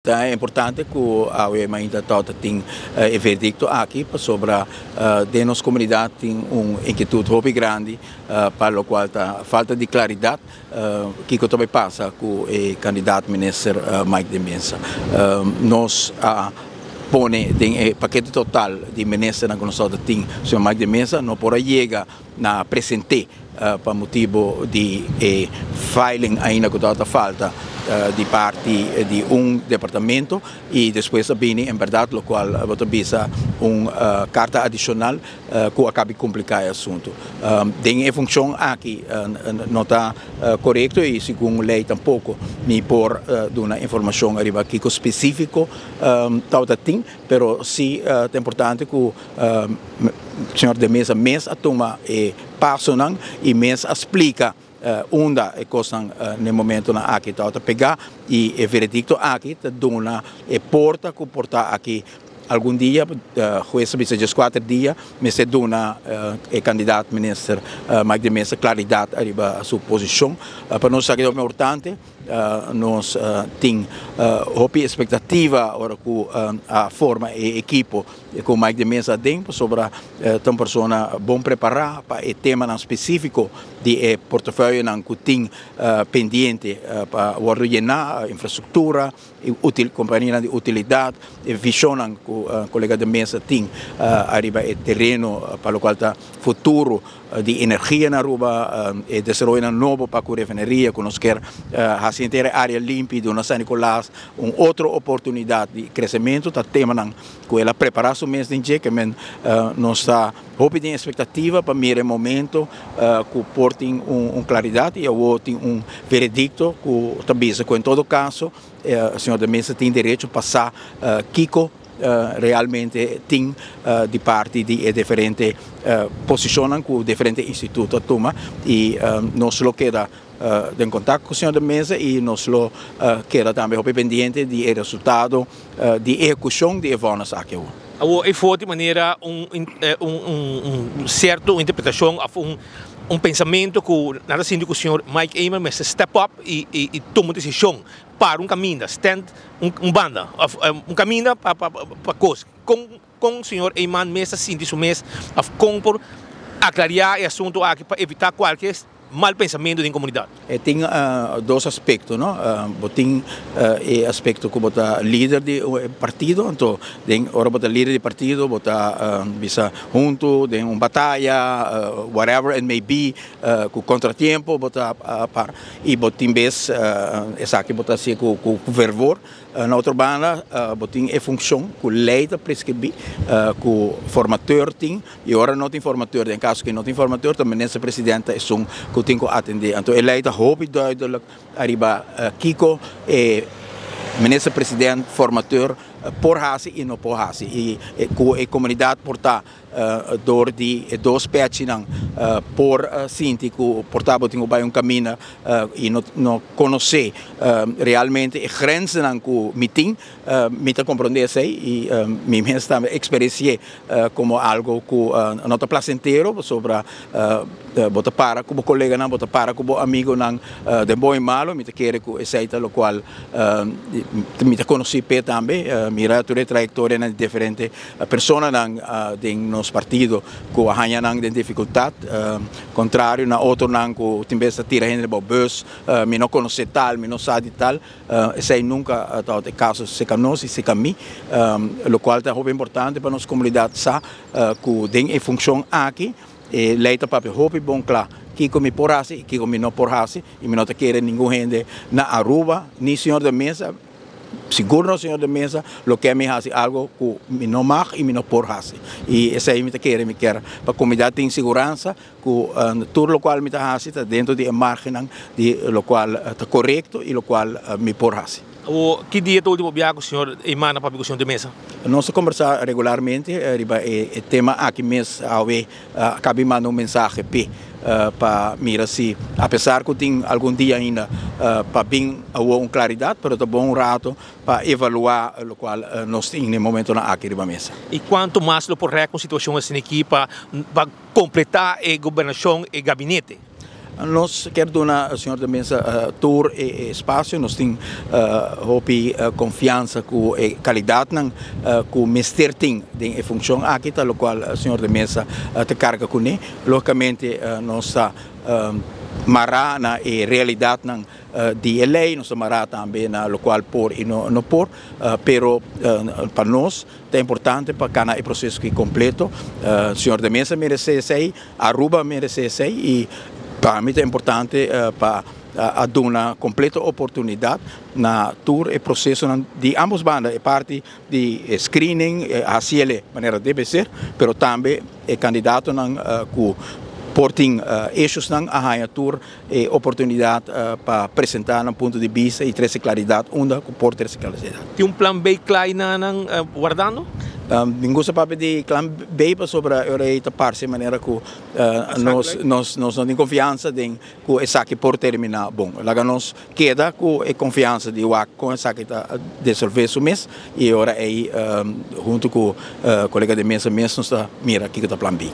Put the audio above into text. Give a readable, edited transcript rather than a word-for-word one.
Ta importante ku awe mainta tabata tin e verdikto aki pasobra den nos komunidat tin un inkietut hopi grandi pa lokual ta falta di klaridat kiko ta bai pasa ku e kandidat minister Mike de Meza. Nos a pone den e pakete total di ministernan ku nos tabata tin señor Mike de Meza no por a yega na present'é pa motibu di e filing ainda ku tabata falta di parti di un departamento i despues a bini en bèrdat lokual bo ta bisa un karta adishonal ku a kabi kompliká e asuntu. Den e funshon aki no ta korekto i segun lei tampoko mi por duna informashon ariba kiko spesífiko tabata tin, pero si ta importante ku Señor de Meza mes a tuma e pasonan y mes a splica unda e cosnan n'e momentonan aki tabata pega y e veredicto aki ta duna e porta cu por ta aki algun dia, hues a bisa diescuater dia, mester duna e candidat minister Mike de Meza claridad ariba su posicion. Pa nos esaki ta hopi importante. Nos tin hopi expectativa ora cu a forma e ekipo cu Mike de Meza aden pasobra ta un persona bon prepara pa e temanan specifico di e portefeuillenan cu tin pendiente pa wordo yena, infrastructura, companianan di utilidad, e visionnan cu colega de Meza tin ariba e tereno pa locual ta futuro di energia na Aruba, e desaroyonan nobo pa ku refineria ku nos kier hasi henter e area limpi duna San Nicolas un otro oportunidat di kresementu ta temanan ku el a prepara su mes den dje ke men nos ta hopi den espektativa pa mira e momento ku por tin un klaridat i awor tin un veredikto ku ta bisa ku en todo kaso señor de Meza tin derecho pa sa kiko realmente tin di parti di e diferente posicionnan cu diferente instituto a tuma y nos lo keda den contacto cu señor de Meza y nos lo keda tambe hopi pendiente di e resultado di ehecucion di e vonnis aki awor. Awor e for di manera un un cierto interpretacion of un pensamento cu nan ta sinti cu señor Mike Eman mester step up y tuma un decision para un caminda, stand un banda of un caminda pa pa cos. Con con señor Eman mes ta sinti su mes of con por aclaria e asunto aki pa evita cualke mal pensamento den comunidad? E tin dos aspecto no, bo tin e aspecto cu bo ta lider di un partido, anto den ora bo ta lider di partido bo ta bisa hunto den un bataya whatever it may be cu contratiempo bo ta para y bo tin bes esaki bo ta haci cu fervor. Na otro banda bo tin e funcion cu ley ta prescribi cu formateur tin y ora no tin formateur, den caso cu no tin formateur ta minister president ta esun cu tin cu atende. Anto e ley ta hopi duidelijk ariba kico e minister president formateur por haci y no por haci y cu e comunidad por ta Dor di e dos pechinan por sinti ku por tabatin ku bai un kaminda i no konosé realmente e grenzennan ku mi tin. Mi ta komprondé esei i mi mes tambe eksperensi'é komo algu ku no ta plasentero pasobra bo ta para ku bo koleganan, bo ta para ku bo amigonan den bon i malo. Mi ta kere ku esei ta lokual mi ta konosí p'e tambe. Mira tur e trayektorianan di diferente Personanan den nos partido ku a haña nan den difikultat, kontrario na otronan ku tin bes ta tira hende riba bus, mi no konosé tal, mi no sa di tal, esei nunka tabata e kaso serka nos i serka mi, lokual ta hopi importante pa nos komunidat sa ku den e funshon aki e lei ta papia hopi bon kla kiko mi por hasi i kiko mi no por hasi i mi no ta kere ningun hende na Aruba ni señor de mesa. Sigur no señor de Meza lo ke mi hasi algo ku mi no mag i mi no por hasi. I esei mi ta kere, mi kier pa komunidat tin siguransa ku tur lokual mi ta hasi ta dentro di e margennan di lokual ta korekto i lokual mi por hasi. Awor, ki dia ta ultimo biaha ku señor Eman a papia ku señor de Meza? Nos ta kombersá regularmente riba e tema aki mes. Awe a kabi manda un mensahe p'e pa mira si apesar ku tin algun dia ainda pa bin awor un klaridat, pero ta bon un rato pa evaluá lokual nos tin den momentonan aki riba mesa. I kuantu mas lo por rèk un situashon asina aki pa kompletá e gobernashon, e gabinete? Nos kier duna señor de Meza tur e espacio. Nos tin hopi confiansa cu e calidadnan cu mester tin den e funcion aki, ta locual señor de Meza ta carga cune. Logicamente nos ta mara na e realidadnan di e ley, nos ta mara tambe na locual por y no por, pero pa nos ta importante pa cana e proceso aki completo. Señor de Meza merece esey, Aruba merece esey y pa mi ta importante pa a duna completo oportunidad na tur e procesonan di ambos banda, e parti di screening, haciele manera debe ser, pero tambe e candidatonan cu por tin issuesnan a haya tur e oportunidad pa presenta nan punto di bista y trece claridad unda cu por trece claridad. Tin un plan B cla nan wardando? Mi gusta papia di plan B pasobra ora ta parce manera cu nos no tin confiansa den cu esaki por termina bon. Laga nos keda cu e confiansa di wak con esaki ta resolve su mes y ora ey hunto cu colega de Meza mes nos ta mira kico ta plan B.